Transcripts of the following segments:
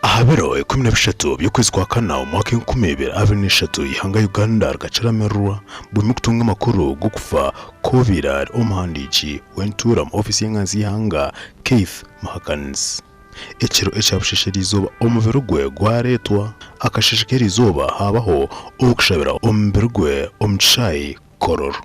Aha biro 13 by'okwezi kwa kana omu mwaka 2023, eihanga Uganda rikakiramirwa bwemi kutunga amakuru g'okufa kw'obaire ari omuhandiiki w'entuura omu ofiisi y'enganzi y'eihanga Keith Muhakanizi. Ekiro ekya busheesha eriizooba omubiri gwe gwareetwa, akasheeshe k'eriizooba haabaho okushabira omubiri gwe omu kishaayi Kololo.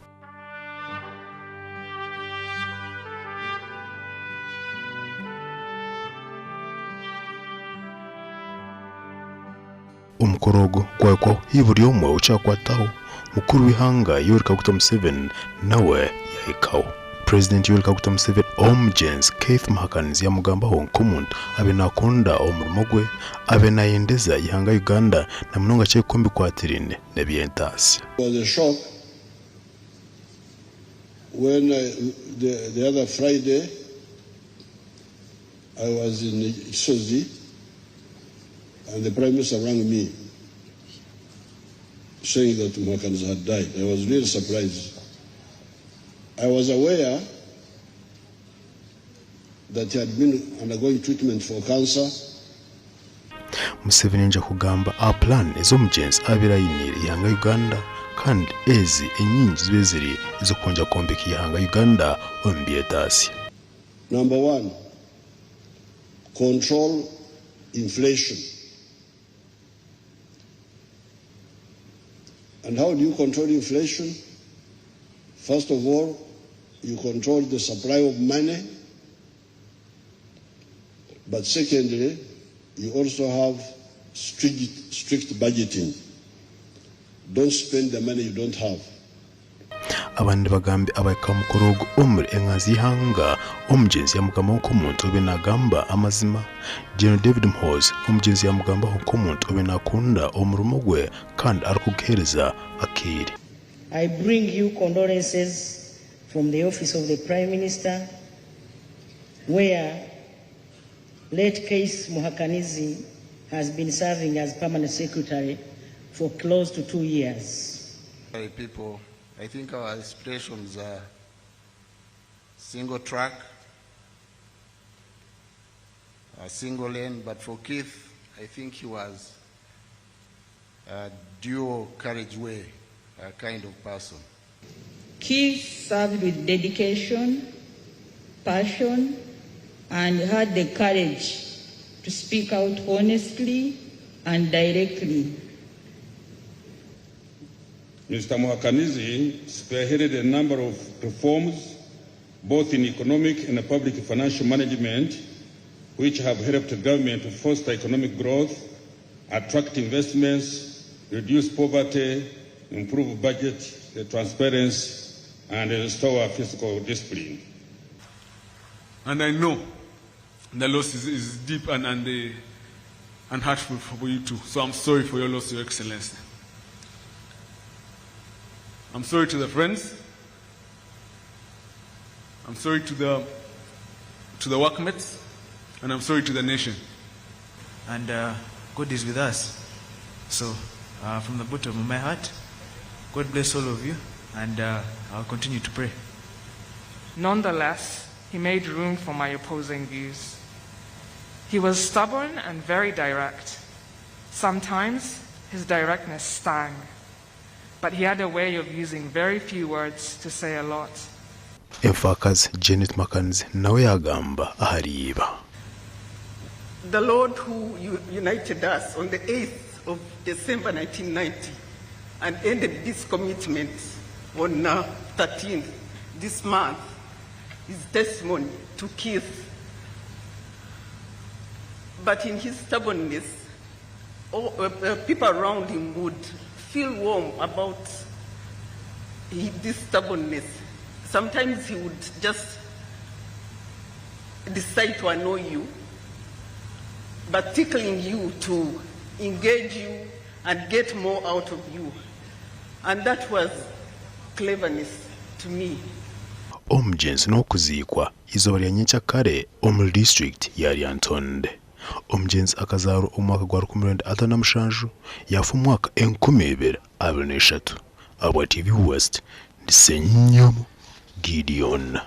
Omukoro ogu gwahikwaho haihi buri omwe ou kyakwataho, mukuru w'eihanga Yoweri Kaguta Museveni nawe yahikaho. Purezidenti Yoweri Kaguta Museveni omugyenzi Keith Muhakanizi yamugambaho nk'omuntu abaire nakunda omurimo gwe, abaire nayendeza eihanga Uganda na munonga ky'omu bikwatiraine n'eby'entaasya. When I, the, the other Friday, I was in Sozi and the Prime Minister rang me saying that Muhakanizi had died. I was really surprised. I was aware that he had been undergoing treatment for cancer. Museveni yongyera kugamba aha pulaani ezi omugyenzi abaire ainiire eihanga Uganda kandi ezi enyingi zibaire ziri ez'okwongyera kwombeka eihanga Uganda omu by'etaasya. Number one, control inflation. And how do you control inflation? First of all, you control the supply of money. But secondly, you also have strict, strict budgeting. Don't spend the money you don't have. Abandi bagambi abahika aha mukoro ogu omuri enganzi y'eihanga, omugyenzi yamugambaho nk'omuntu obaire nagamba amazima. Gen. David Muhoozi, omugyenzi yamugambaho nk'omuntu obaire nakunda omurimo gwe kandi arikuguheereza akaire. I bring you condolences from the office of the Prime Minister where late Case Muhakanizi has been serving as permanent secretary for close to 2 years. People, I think our aspirations are single track, a single lane, but for Keith, I think he was a dual carriageway kind of person. Keith served with dedication, passion, and had the courage to speak out honestly and directly. Mr. Muhakanizi spearheaded a number of reforms, both in economic and public financial management, which have helped the government to foster economic growth, attract investments, reduce poverty, improve budget transparency, and restore fiscal discipline. And I know the loss is deep and hurtful for you too. So I'm sorry for your loss, Your Excellency. I'm sorry to the friends. I'm sorry to the workmates, and I'm sorry to the nation. And God is with us. So, from the bottom of my heart, God bless all of you, and I'll continue to pray. Nonetheless, he made room for my opposing views. He was stubborn and very direct. Sometimes his directness stung, but he had a way of using very few words to say a lot. Enfaakazi Janet Muhakanizi nawe yaagamba ahari iba. The Lord who united us on the 8th of December 1990 and ended this commitment on 13th this month is testimony to Keith. But in his stubbornness, all, people around him would feel warm about this stubbornness. Sometimes he would just decide to annoy you, but tickling you to engage you and get more out of you. And that was cleverness to me. Omugyenzi n'okuziikwa eizooba rya nyencakare omuri disiturikiti ya Lyantonde. Omugyenzi akazaarwa omu mwaka gwa 1957 yaafa omu mwaka 2023. Ahabwa TV West, ndi Ssenyomo Gideon.